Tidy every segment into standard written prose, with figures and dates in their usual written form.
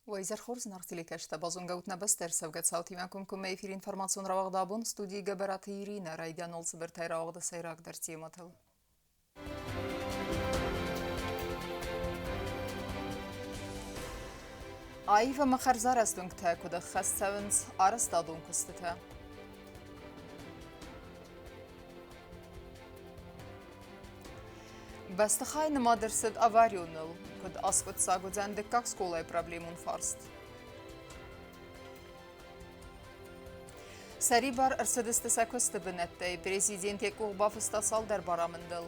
Уӕ изӕр хорз, наргъ телекӕсджытӕ, базонгӕ ут нӕ бӕстӕ ӕрцӕугӕ цаутимӕ комкоммӕ эфиры информацион рауагъд абон студийы Гӕбӕраты Иринӕ райдиан цыбыртӕй рауагъды сӕйрагдӕр темӕтыл. Аив ӕмӕ хӕрзарӕзт уынгтӕ куыд ӕххӕст цӕуынц арӕзтадон куыстытӕ. Бӕстыхай нымад ӕрцыд аварионыл, куыд аскъуыддзаг уыдзӕн дыккаг скъолайы проблемон фарст. Сӕрибар ӕрцыдысты сӕ куысты бынӕттӕй. Президент йӕ къух бафыста цалдӕр барамындыл.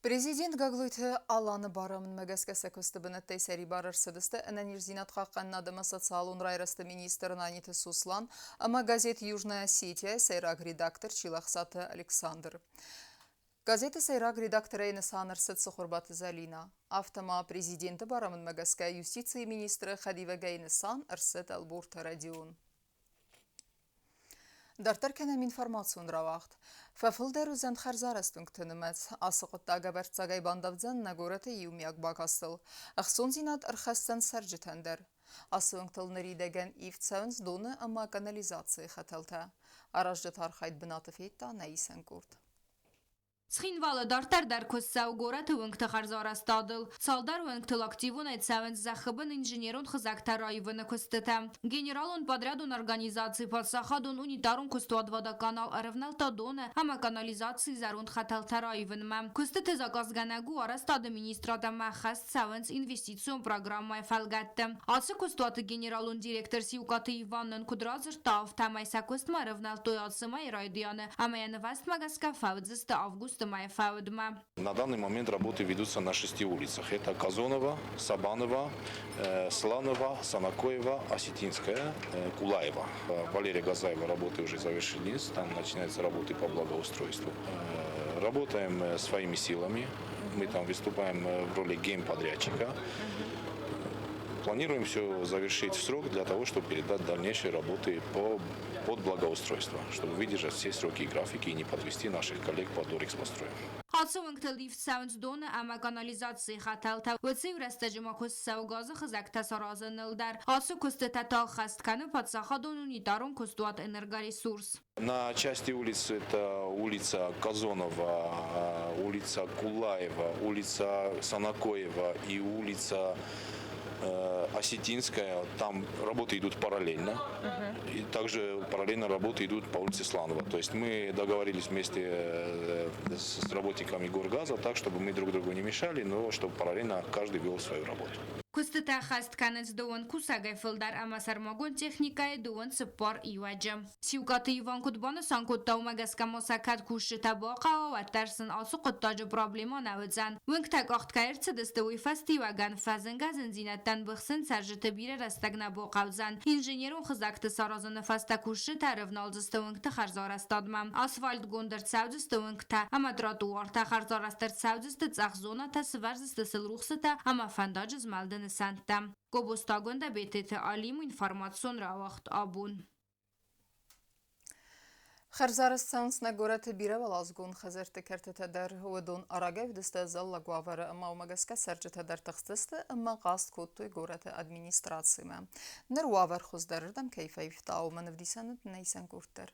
Президент Гаглойты Аланы барамындмӕ гӕсгӕ сӕ куысты бынӕттӕй сӕрибар ӕрцыдысты ӕнӕниздзинад хъахъхъӕнынад ӕмӕ социалон райрӕзты министр Наниты Суслан ӕмӕ газет «Южная Осетия» сӕйраг редактор Чилӕхсаты Александр. Газеты сӕйраг редакторӕй нысан ӕрцыд Цыхуырбаты Зӕлинӕ. Афтӕ ма президенты барамындмӕ гӕсгӕ юстицийы министры хӕдивӕгӕй нысан ӕрцыд Ӕлборты Родион. Дарддӕр кӕнӕм информацион рауагъд. Фӕфылдӕр уыдзӕн хӕрзарӕзт уынгты нымӕц. Ацы хъуыддаг ӕвӕрццагӕй бандавдзӕн нӕ горӕты иумиаг бакастыл. Ӕхцондзинад ӕрхӕсдзӕн цӕрджытӕн дӕр. Ацы уынгтыл ныридӕгӕн ивд цӕуынц доны ӕмӕ канализацийы хӕтӕлтӕ. Аразджыты архайд бынаты федта нӕ исӕн къорд. Цхинвалы дарддӕр дӕр куыст цӕуы горӕты уынгты хӕрзарӕзтадыл. Цалдӕр уынгтыл активонӕй цӕуынц зӕххыбын инженерон хызӕгтӕ раивыны куыстытӕ. Генералон подрядон организаци паддзахадон унитарон куыстуат «Водоканал» ӕрӕвнӕлдта доны ӕмӕ канализацийы зӕронд хӕтӕлтӕ раивынмӕ. Куыстыты заказгӕнӕг у арӕзтады министрад ӕмӕ хӕст цӕуынц инвестицион программӕйы фӕлгӕтты. Ацы куыстуаты генералон директор Сиукъаты Иван нын куыд радзырдта, афтӕмӕй сӕ куыстмӕ ӕрӕвнӕлдтой ацы мӕйы райдианы ӕмӕ йӕ нывӕзтмӕ гӕсгӕ фӕуыдзысты августы мӕйы фӕудмӕ. На данный момент работы ведутся на шести улицах. Это Казонова, Сабанова, Сланова, Санакоева, Осетинская, Кулаева. Валерия Газаева работы уже завершились, там начинаются работы по благоустройству. Работаем своими силами, мы там выступаем в роли генподрядчика. Планируем все завершить в срок для того, чтобы передать дальнейшие работы под благоустройство, чтобы выдержать все сроки и графики и не подвести наших коллег по Дорэкспострою. Ацы уынгтыл ивд цӕуынц доны ӕмӕ канализацийы хӕтӕлтӕ. Уыцы иу рӕстӕджы ма куыст цӕуы газы хызӕгтӕ саразыныл дӕр. Ацы куыстытӕ та ӕххӕст кӕны паддзахадон унитарон куыстуат «Энергоресурс». На части улицы это улица Казонова, улица Кулаева, улица Санакоева и улица Осетинская. Там работы идут параллельно. И также параллельно работы идут по улице Сланова. То есть мы договорились вместе с работниками Горгаза так, чтобы мы друг другу не мешали, но чтобы параллельно каждый вел свою работу. Куыстытӕ хӕст кӕнынц дыууын кусӕгӕй фылдӕр ӕмӕ сӕрмагонд техникӕйы 24 иуӕджы. Сиукъаты Иван куыд банысан кодта, уымӕ гӕсгӕ ма сӕ кӕд кусджытӕ бахъӕуа, уӕддӕр сын ацы хъуыддаджы проблемӕ нӕ уыдзӕн. Уынгтӕ къахт кӕй ӕрцыдысты, уый фӕстиуӕгӕн фӕзынгӕ зындзинӕдтӕн быхсын цӕрджыты бирӕ рӕстӕг нӕ бахъӕудзӕн. Инженерон хызӕгты саразыны фӕстӕ кусджытӕ ӕрӕвналдзысты уынгты хӕрзарӕзтадмӕ. Асфальтгонд ӕрцӕудзысты уынгтӕ ӕмӕ тротуартӕ, хӕрзарӕзт ӕрцӕудзысты цъӕх зонӕтӕ, сывӕрдзысты сыл рухсытӕ ӕмӕ фӕндаджы змӕлды нысӕнттӕ. Гобозтагонд Абететы Алим информацион рауагъд абон. Хӕрзарӕзт цӕуынц нӕ горӕты бирӕуӕладзыгон хӕдзӕртты кӕртытӕ дӕр. Уыдон арагӕй уыдысты ӕдзӕллаг уавӕры ӕмӕ уымӕ гӕсгӕ цӕрджытӕ дӕр тыхстысты ӕмӕ хъаст кодтой горӕты администрацимӕ. Ныр уавӕр хуыздӕрырдӕм кӕй фӕивта, уымӕн ӕвдисӕн уыд нӕ исӕн къорд дӕр.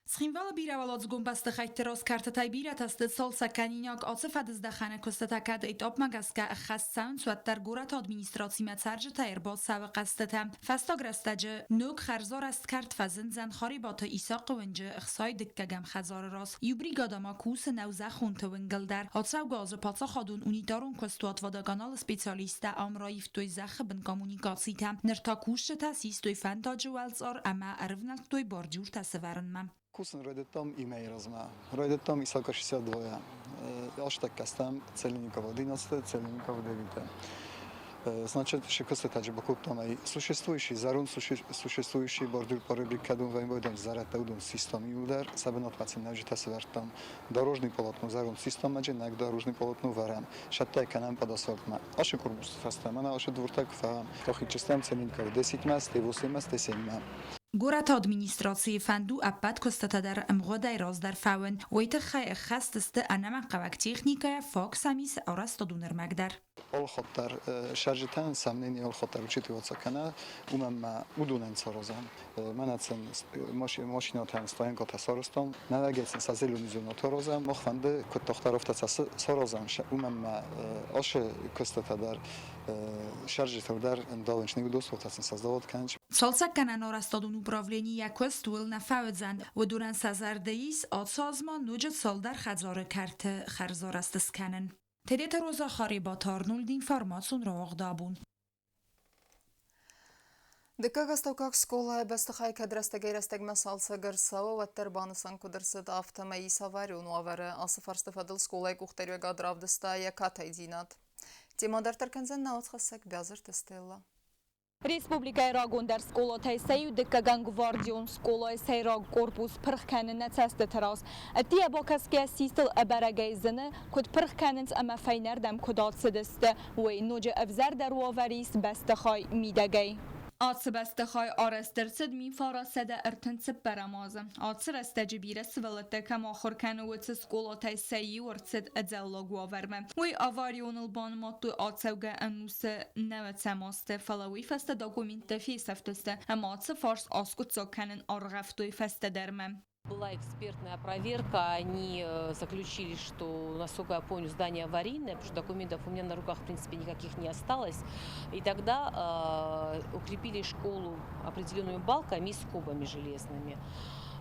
Цхинвалы бирӕуӕладзыгон бӕстыхӕйтты раз кӕртытӕй бирӕтӕ сты цалцӕгкӕнинаг. Ацы фӕдыздӕхӕны куыстытӕ кӕд этапмӕ гӕсгӕ ӕххӕст цӕуынц, уӕддӕр горӕты администрацимӕ цӕрджытӕ ӕрбацӕуы хъӕстытӕ. Фӕстаг рӕстӕджы ног хӕрзарӕзт кӕрт фӕзындзӕн Харебаты Исахъы уынджы ӕхсай дыккӕгӕм хӕдзары раз. Иу бригадӕ ма кусы Нӕузӕххонты уынгыл дӕр. Ацӕугӕ азы паддзахадон унитарон куыстуат «Водоканал»-ы специалисттӕ ам раивтой зӕххы бын коммуникацитӕ. Ныр та кусджытӕ систой фӕндаджы уӕлцъар ӕмӕ ӕрывнӕлдтой бордюртӕ сӕвӕрынмӕ. Кусын райдыдтам имӕй размӕ. Райдыдтам Исака 62-йӕ. Астӕккӕстӕм Целенникова 11, Целенникова 9. Значит, шикыстытӕджы бакодтам ӕй существующий, зӕронд существующий бордюр порыбик кӕдон вӕйбойдӕм зӕрӕдтӕ уыдон систам иуылдӕр, сӕ бынатмӕ сын нӕуджытӕ сӕвӕрдтам. Дорожный полотно зӕронд систамӕджы нӕг дорожный полотно вӕрӕм, сӕттӕй кӕнӕм под асфальтмӕ. Ашы корпусы фӕстӕ мӕнӕ ашы дуртӕ куы фӕ, кахичыстӕм Целенникова 10-мӕ, стӕй 8-мӕ, стӕй 7-мӕ. Горӕты администрацийы фӕнд у ӕппӕт куыстытӕ дӕр ӕмгъуыдӕй раздӕр фӕуын. Уый тыххӕй ӕххӕст сты ӕнӕмӕнгхъӕуӕг техникӕйӕ, фаг сӕм ис арӕзтадон ӕрмӕг дӕр. Алхатт дӕр сӕрджытӕн сомнение алхатт дӕр учитываться кӕна, уымӕн ма уыдонӕн саразӕм. Мӕнӕ сын машинӕтӕн стоянкӕтӕ сарӕзтам, нӕуӕгӕй сын сӕ зелёный зонӕтӕ аразӕм. Мах фӕнды, куыд тагъддӕр афтӕ сӕ саразӕм, уымӕн ма ацы куыстытӕ дӕр сӕрджытыл дӕр ӕндавынц, неудобствотӕ сын создавать кӕнынц. Цалцӕггӕнӕн арӕзтадон управлени йӕ куыст ууыл нӕ фӕуыдзӕн. Уыдонӕн сӕ зӕрды ис ацы аз ма ноджы цалдӕр хӕдзары кӕрты хӕрзарӕзт скӕнын. Тедеты Роза Харебаты Арнольд информацион рауагъды абон. Дыккаг астӕуккаг скъолайы бӕстыхай кӕд рӕстӕгӕй-рӕстӕгмӕ цалцӕг ӕрцӕуы, уӕддӕр банысан куыд ӕрцыд, афтӕмӕй ис аварион уавӕры. Ацы фарсты фӕдыл скъолайы къухдариуӕгад равдыста йӕ катайдзинад. Темӕ дарддӕр кӕндзӕн нӕ уацхӕссӕг Бязырты Стелла. Республикӕйы рагондӕр скъолатӕй сӕ иу дыккӕгӕм гвардион скъолайы сӕйраг корпус пырх кӕны нӕ цӕстыты раз. Ӕддейӕ бакӕсгӕ систыл ӕбӕрӕгӕй зыны, куыд пырх кӕнынц ӕмӕ фӕйнӕрдӕм куыд ацыдысты, уый. Ноджы ӕвзӕрдӕр уавӕр ис бӕстыхай мидӕгӕй. Ацы бӕстыхай арӕзт ӕрцыд 1934 азы. Ацы рӕстӕджы бирӕ сывӕллӕттӕ кӕм ахуыр кӕны, уыцы скъолатӕй сӕ иу ӕрцыд ӕдзӕллаг уавӕрмӕ. Уый аварионыл банымадтой ацӕугӕ ӕнусы нӕуӕдзӕм азты, фӕлӕ уый фӕстӕ документтӕ фесӕфтысты ӕмӕ ацы фарст аскъуыддзаг кӕнын аргъӕвтой фӕстӕдӕрмӕ. Была экспертная проверка, они заключили, что, насколько я помню, здание аварийное, потому что документов у меня на руках, в принципе, никаких не осталось. И тогда укрепили школу определенными балками и скобами железными.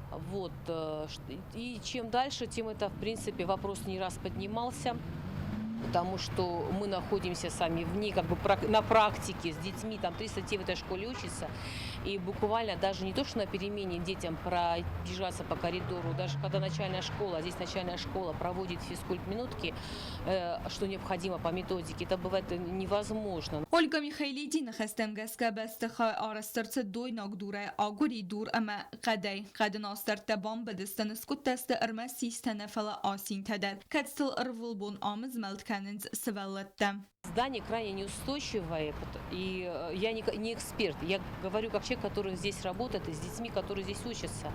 Вот. И чем дальше, тем это, в принципе, вопрос не раз поднимался, потому что мы находимся сами в ней, как бы на практике с детьми, там 300 детей в этой школе учатся, и буквально даже не то, что на перемене детям пробежаться по коридору, даже когда начальная школа, здесь начальная школа проводит физкульт-минутки, что необходимо по методике, это бывает невозможно. Ольга Михайлиди ныхӕстӕм гӕсгӕ бӕстыхай арӕзт ӕрцыд дойнаг дурӕй, агуыри дур ӕмӕ хъӕдӕй. Хъӕдын астӕрдтӕ бамбыдысты, ныскъуыдтӕ сты ӕрмӕст систӕ нӕ, фӕлӕ асинтӕ дӕр. Кӕд сыл ӕрвылбон ӕмызмӕлд кӕнынц сывӕллӕттӕ. Здание крайне неустойчивое, и я не эксперт, я говорю как человек, который здесь работает, и с детьми, которые здесь учатся,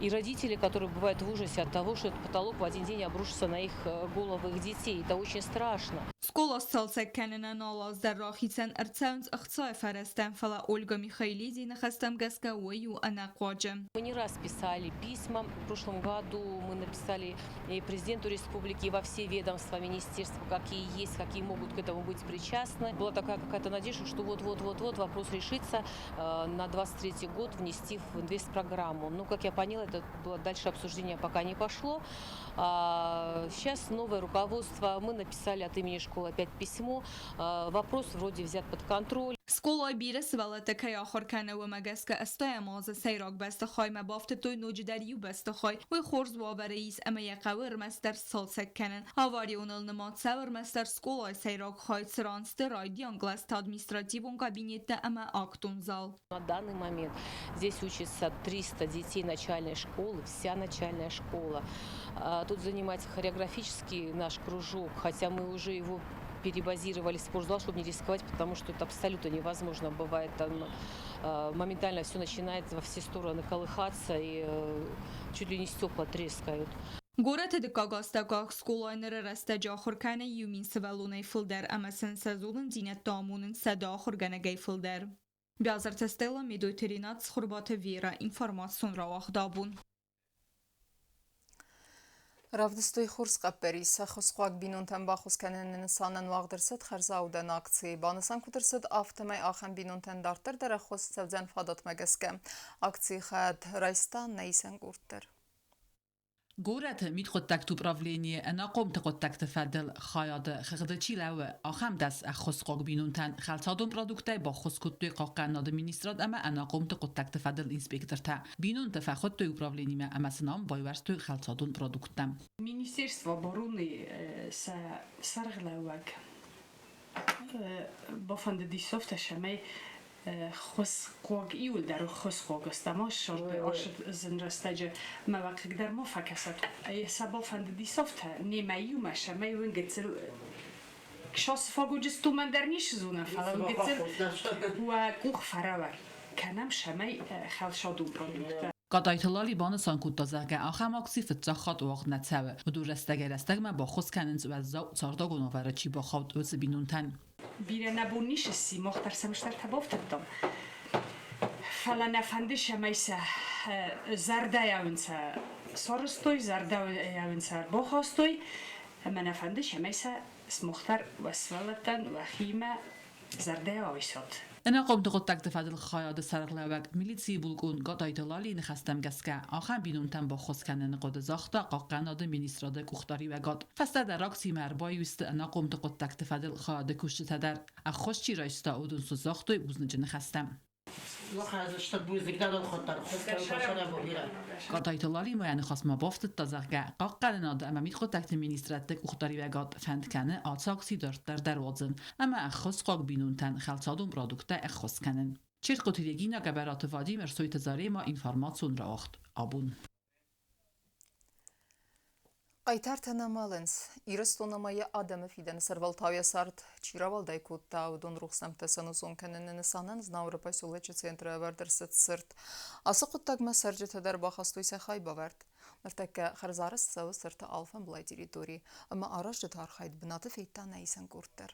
и родители, которые бывают в ужасе от того, что этот потолок в один день обрушится на их головы их детей. Это очень страшно. Скъола сцалцӕг кӕнынӕн алы аз дӕр рахицӕн ӕрцӕуынц ӕхцайы фӕрӕзтӕ, фӕлӕ Ольга Михаилиди ныхӕстӕм гӕсгӕ уый у ӕнӕхъуаджы. Мы не раз писали письма. В прошлом году мы написали и президенту республики, и во все ведомства, министерства, какие есть, какие могут к этому быть причастны. Была такая какая-то надежда, что вот-вот-вот-вот вопрос решится на 23 год внести в инвестпрограмму. Но, как я поняла, это было дальше обсуждение пока не пошло. Сейчас новое руководство, мы написали от имени школы опять письмо. Вопрос вроде взят под контроль. Скъолайы бирӕ сывӕллӕттӕ кӕй ахуыр кӕны, уымӕ гӕсгӕ ӕстайӕм азы сӕйраг бӕстыхаймӕ бафтыдтой ноджыдӕр иу бӕстыхай. Уый хорз уавӕры ис ӕмӕ йӕ хъӕуы ӕрмӕстдӕр сцалцӕг кӕнын. Аварионыл нымад цӕуы ӕрмӕстдӕр скъолайы сӕйраг хай, цыран сты райдиан кълӕсты административон кабинеттӕ ӕмӕ актон зал. На данный момент здесь учится 300 детей начальной школы, вся начальная школа. Тут занимается хореографический наш кружок, хотя мы уже его перебазировали в спортзал, чтобы не рисковать, потому что это абсолютно невозможно бывает. Там моментально все начинает во все стороны колыхаться и чуть ли не стекла трескают. Горӕты дыккаг астӕуккаг скъолайы ныры рӕстӕджы ахуыр кӕны 1000 сывӕллонӕй фылдӕр ӕмӕ сын сӕ зонындзинӕдтӕ амонынц 100 ахуыргӕнӕгӕй фылдӕр. Биазырты Стелла, Медойты Ренат, Цхуырбаты Вера. Информацион рауагъд абон. Равдыстой хорз хъӕппӕрис. Ӕххуысхъуаг бинонтӕн баххуыс кӕныны нысанӕн уагъд ӕрцыд хӕрзаудӕн акци. Банысан куыд ӕрцыд, афтӕмӕй ахӕм бинонтӕн дарддӕр дӕр ӕххуыс цӕудзӕн фадатмӕ гӕсгӕ. Акцийы хайад райста нӕ исӕн къорд дӕр. Горӕты мидхъуыддӕгты управленийы ӕнахъомты хъуыддӕгты фӕдыл хайады хыгъды чи лӕууы, ахӕм 10 ӕххуысхъуаг бинонтӕн хӕлцадон продукттӕй баххуыс кодтой Хъахъхъӕнынады министрад ӕмӕ ӕнахъомты хъуыддӕгты фӕдыл инспектортӕ. Бинонтӕ фӕхуыдтой управленимӕ ӕмӕ сын ам байуӕрстой хӕлцадон продукттӕ. Министерство обороны сӕ сӕргълӕууӕг бафӕндыдис афтӕ, цӕмӕй ххуысхъуаг иуылдӕр ххуысхъуаг сты ӕмӕ зын рӕстӕджы мӕ хъыг дӕр ма фӕкӕсӕд. Сӕ бафӕндыдис афтӕ, немӕ иумӕ, цӕмӕй уын гыццыл ксасы фагоджы стумӕн дӕр ницы зонӕм, фӕлӕ уын гыццыл уӕ къух фӕрӕвӕр. Кӕнӕм сӕмӕй хӕлцадон продукттӕ. Гадайты Лали банысан кодта, зӕгъгӕ, ахӕм акци фыццаг хатт уагъд нӕ цӕуы. Уыдон рӕстӕгӕй-рӕстӕгмӕ баххуыс кӕнынц уӕззау цардагон уавӕры чи бахауд, уыцы бинонтӕн. Бирӕ нӕ бон ницы сси, мах дӕр сӕм стӕртӕ бафтыдтам. Фӕлӕ нӕ фӕнды, цӕмӕй сӕ зӕрдӕйӕ сарӕзтой, зӕрдӕйӕ бахастой, ӕмӕ нӕ фӕнды, цӕмӕй сӕ смах дӕр уӕ сывӕллӕттӕн уӕхимӕ зӕрдӕйӕ айсат. Ӕнахъомты хъуыддӕгты фӕдыл хайады сӕргълӕууӕг милицийы булкъон Гадайты Лалийы ныхӕстӕм гӕсгӕ, ахӕм бинонтӕн баххуыс кӕныны хъуыды загъта Хъахъхъӕнады министрады къухдариуӕгад. Фӕстӕдӕр акцимӕ ӕрбаиу сты ӕнахъомты хъуыддӕгты фӕдыл хайады кусджытӕ дӕр. Ӕххуыс чи райста, уыдон сын загътой бузныджы ныхӕстӕ. Гадайты Лали ма йӕ ныхасмӕ бафтыдта, зӕгъгӕ, Хъахъхъӕнынады ӕмӕ мидхъуыддӕгты министрадты къухдариуӕгад фӕнд кӕны ацы акци дарддӕр дӕр уадзын ӕмӕ ӕххуысхъуаг бинонтӕн хӕлцадон продукттӕ ӕххуыс кӕнын. Черткъуты Регина, Гӕбӕраты Вадим, Ӕрсойты Зарема, информацион рауагъд абон. Хъайтартӕ нӕ мӕлынц. Ирыстон ӕмӕ йӕ адӕмы фидӕны сӕрвӕлтау йӕ цард чи рауӕлдай кодта, уыдон рухс нӕмттӕ сӕнусон кӕныны нысанӕн Знауыры поселочы центры ӕвӕрд ӕрцыд цырт. Ацы хъуыддагмӕ цӕрджытӕ дӕр бахастой сӕ хайбавӕрд. Ныртӕккӕ хӕрзарӕзт цӕуы цырты алфӕмблай территори ӕмӕ аразджыты архайд бынаты федта нӕ исӕн къорд дӕр.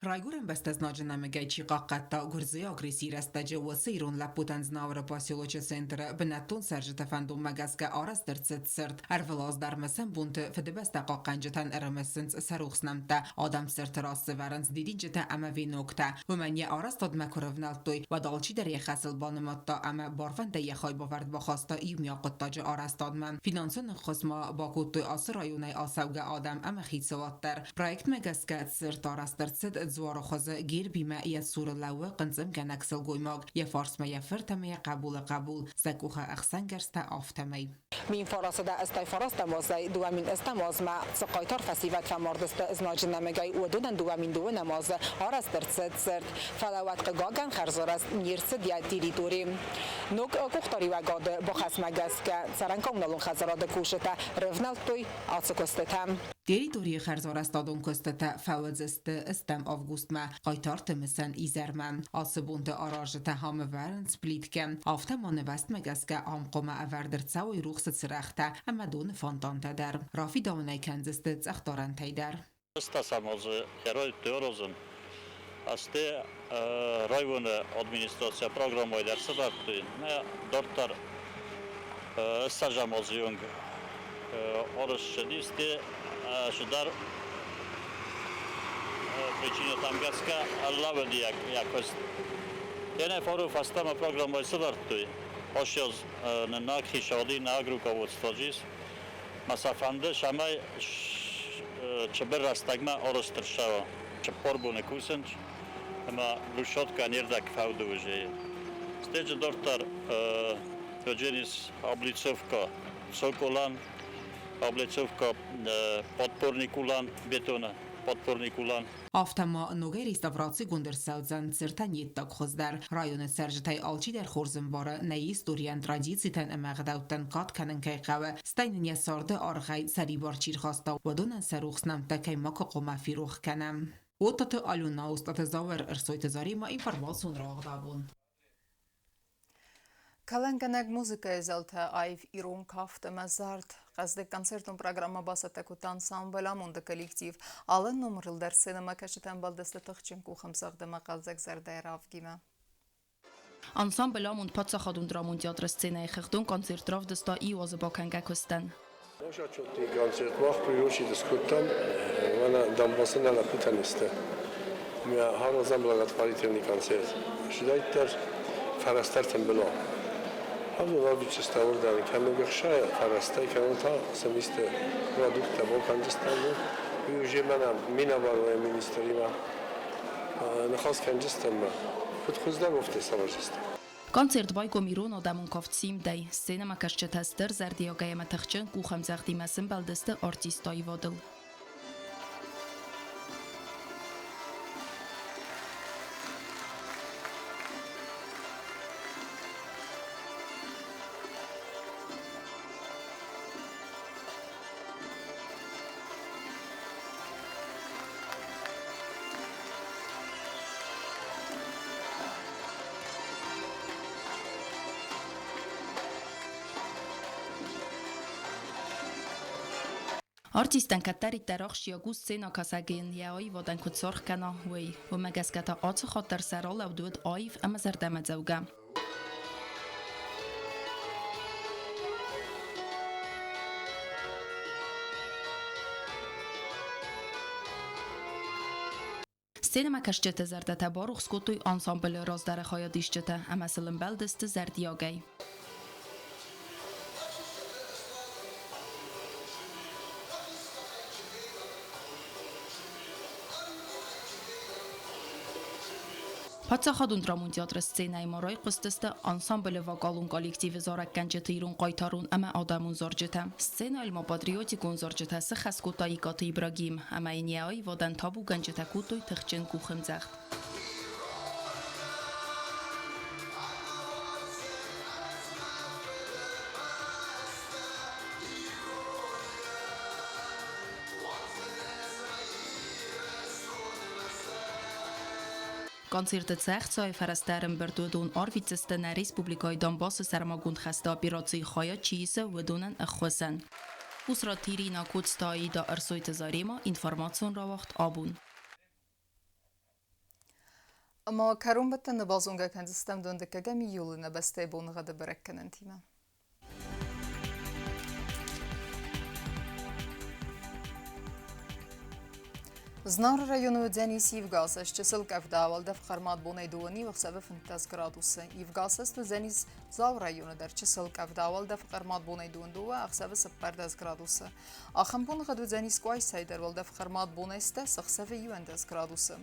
Райгуырӕн бӕстӕ знаджы нӕмыгӕй чи хъахъхъӕдта гуырдзыйы агрессийы рӕстӕджы, уыцы ирон лӕппутӕн Знауыры поселочы центры бынӕттон цӕрджыты фӕндонмӕ гӕсгӕ арӕзт ӕрцыд цырт. Ӕрвылаз дӕр мысӕн бонты Фыдыбӕстӕ хъахъхъӕнджытӕн ӕрымысынц сӕ рухс нӕмттӕ, адӕм цырты раз сӕвӕрынц дидинджытӕ ӕмӕ веноктӕ. Уымӕн йӕ арӕзтадмӕ куы рывнӕлдтой, уӕд алчидӕр йӕ хӕсыл банымадта ӕмӕ барвӕндӕй йӕ хайбавӕрд бахаста иумиаг хъуыддаджы арӕзтадмӕ. Финансон ӕххуыс ма бакодтой ацы районӕй ацӕугӕ адӕм ӕмӕ хицауад дӕр. Проектмӕ гӕсгӕ цырт арӕзт ӕрцыд дзуары хуызы гербимӕ йӕ цуры лӕууы хъынцъымгӕнӕг сылгоймаг, йӕ фарсмӕ йӕ фырт ӕмӕ йӕ хъӕбулы хъӕбул, сӕ къухы ӕхсӕнгӕрзтӕ, афтӕмӕй. 1989 азӕй 2008 азмӕ цы хъайтар фӕсивӕд фӕмардысты знаджы нӕмыгӕй, уыдонӕн 2002 азы арӕзт ӕрцыд цырт. Фӕлӕ уӕд, хъыгагӕн, хӕрзарӕзт не рцыд йӕ территори. Ног къухдариуӕгады бахӕсмӕ гӕсгӕ цӕрӕн-коммуналон хӕдзарады кусджытӕ рывнӕлдтой ацы куыстытӕм. Территорийы хӕрзарӕзтадон куыстытӕ фӕуыдзысты стӕм августмӕ Хъайтарты мысӕн изӕрмӕ. Ацы бонты аразджытӕ ам ӕвӕрынц плиткӕ. Афтӕ ма нывӕзтмӕ гӕсгӕ ам хъуамӕ ӕвӕрд ӕрцӕуой рухсы цырӕгътӕ ӕмӕ доны фонтантӕ дӕр. Рафидауын ӕй кӕндзысты цъӕхдарӕнтӕй дӕр. Стасамозы герой Асте районы администрация программӕй дӕр сӕвӕрдтой. Нӕ дарддӕр ссӕдзӕм азы онг арӕзт цыдисты цыдӕр причинӕтӕм гӕсгӕ ӕрлӕууыди йӕ куыст. Кенӕ фару фӕстӕмӕ программӕй сӕвӕрдтой. Ащаз нын нӕ хицауади, нӕ руководство ис. Ма сӕ фӕнды, цӕмӕй цыбыр рӕстӕгмӕ арӕзт ӕрцӕуа. 40 боны кусынц ӕмӕ брусчаткӕ не рдӕг фӕуды уже. Стӕй дарддӕр Дженис облицовка цоколӕн, облицовка подпорный кулан бетона, подпорный кулан. Афтӕ ма ногӕй реставрацигонд ӕрцӕудзӕн цыртӕн йе ддаг хуыз дӕр. Районы цӕрджытӕй алчидӕр хорз ӕмбары, нӕ историйӕн, традицитӕн ӕмӕ ӕгъдӕуттӕн кад кӕнын кӕй хъӕуы, стӕй нын йӕ царды аргъӕй сӕрибар чи рхаста, уыдонӕн сӕ рухс нӕмттӕ кӕй макуы хъуамӕ ферох кӕнӕм. Оттаты Алена, Остъаты Зауыр, Ӕрсойты Заремӕ, информацион рауагъд абон. Кӕлӕнгӕнӕг музыкӕйы зӕлтӕ, аив ирон кафт ӕмӕ зард. Хъӕздыг концертон программӕ бацӕттӕ кодта ансамбль «Амонды» коллектив. Алы номырыл дӕр сценӕмӕкӕсджытӕ ӕмбӕлдысты тыхджын къухӕмдзӕгъд ӕмӕ хъӕлдзӕг зӕрдӕйы равгимӕ. Ансамбль «Амонд» паддзахадон драмон театры сценӕйы хыгъдон концерт равдыста иу азы бакӕнгӕ куыстӕн. Отчетный концерт мах приурочить скодтам, мӕнӕ Донбассы нӕ лӕппутӕн сты. Харазӕм благотворительный концерт. Сидайддӕр фӕрӕстӕртӕн была. Хавзон равдисджытӕ уырдӕм кӕнӕг ӕхсайа фӕрӕстӕй кӕнӕ та сӕ продукттӕ бакӕндзыстӕм. Уый уже мӕнӕ минӕвар министримӕ ныхас кӕндзыстӕм. Куыд хуыздӕр афтӕ сараздзыстӕм. Концерт байгом ирон адӕмон кафт «Симдӕй». Сценӕмӕкӕсджытӕ стыр зӕрдиагӕй ӕмӕ тыхджын къухӕмдзӕгъдимӕ сӕмбӕлдысты артисты аивадыл. Артисттӕн кӕддӕриддӕр ахсджиаг у сценӕкӕсӕгӕн йӕ аивадӕн куыд саргъ кӕна, уый. Уымӕ гӕсгӕ та ацы хатт дӕр сӕ ралӕуд уыд аив ӕмӕ зӕрдӕмӕдзӕугӕ. Сценӕмӕкӕсджыты зӕрдӕтӕ барухс кодтой ансамблы раздӕры хайадисджытӕ ӕмӕ сыл ӕмбӕлдысты зӕрдиагӕй. Паддзахадон драмон театры сценӕйы ма райхъуыстысты ансамблы вокалон коллективы зарӕггӕнджыты ирон хъайтарон ӕмӕ адӕмон зарджытӕ. Сценӕйыл ма патриотикон зарджытӕ сыххӕст кодта Икъаты Ибрагим ӕмӕ йын йӕ аивадӕн табугӕнджытӕ кодтой тыхджын къухӕмдзӕгъд. Концерты цӕхцайы фӕрӕзтӕ ӕрӕмбырд уыдон арвитдзысты нӕ республикӕйы Донбассы сӕрмагонд хӕсты операцийы хайад чи исы, уыдонӕн ӕххуысӕн. Усраты Ирина, Коцты Аида, Ӕрсойты Зарема, информацион рауагъд Абон. Ӕмӕ кӕронбӕттӕны базонгӕ кӕндзыстӕм дыккӕгӕм июлы нӕ бӕстӕйы боныгъӕды бӕрӕггӕнӕнтимӕ. Знауыры районы уыдзӕнис ивгӕ чысыл къӕвда, уӕлдӕф хъӕрмад бонӕй дыууӕ ӕхсӕвы 15 градусы. Ивгӕ уыдзӕнис Дзауы районы дӕр чысыл къӕвда, уӕлдӕф хъӕрмад бонӕй 22 ӕхсӕвы 14 градусы. Ахӕм боныгъӕд уыдзӕнис Къуайсайы дӕр, уӕлдӕф хъӕрмад бонӕй 10 ӕхсӕвы 11 градусы.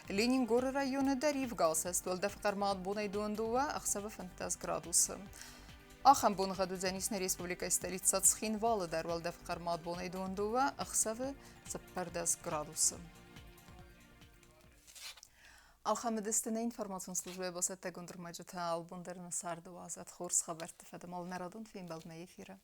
Ленингоры районы дӕр ивгӕ уӕлдӕф хъӕрмад бонӕй 22 ӕхсӕвы 15 градусы. Ахӕм боныгъӕд уыдзӕнис нӕ республикӕйы столицӕ Цхинвалы дӕр, уӕлдӕф хъӕрмад бонӕй 22 ӕхсӕвы 14 градусы. Алхамыдысты нӕ информацион службӕйы бацӕттӕгонд ӕрмӕджытӕ. Албон дӕр нӕ царды уадзӕд хорз хабӕртты фӕдыл. Нӕ радон фембӕлдмӕ эфиры.